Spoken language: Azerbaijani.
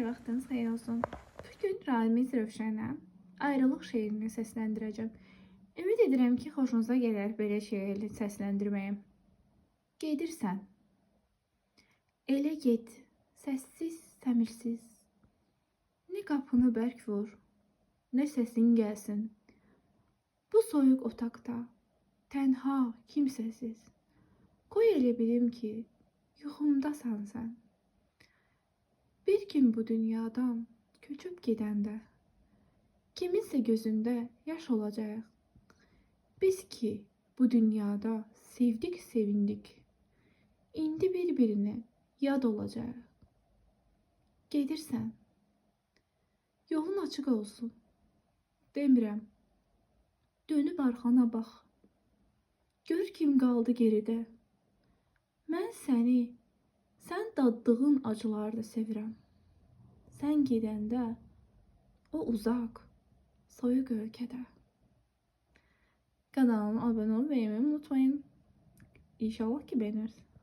Hər vaxtınız xeyir olsun. Bugün Ramiz Rövşənə ayrılıq şeirini səsləndirəcəm. Ümid edirəm ki, xoşunuza gələr belə şeirli səsləndirməyim. Gedirsən. Elə get, səssiz, səmirsiz. Nə qapını bərk vur, nə səsin gəlsin. Bu soyuq otaqda, tənha, kimsəsiz. Qoy elə bilim ki, yuxumdasan sən. Bir gün bu dünyadan köçüb gedəndə, kiminsə gözündə yaş olacağıq. Biz ki bu dünyada sevdik, sevindik. İndi bir-birinə yad olacağıq. Gedirsən. Yolun açıq olsun. Demirəm. Dönüb arxana bax. Gör kim qaldı geridə. Mən səni, sən daddığın acıları da sevirəm. Sən gedəndə o uzaq, soyuq ölkədə. Kanalıma abone olmayı unutmayın. İnşallah ki beğenirsiniz.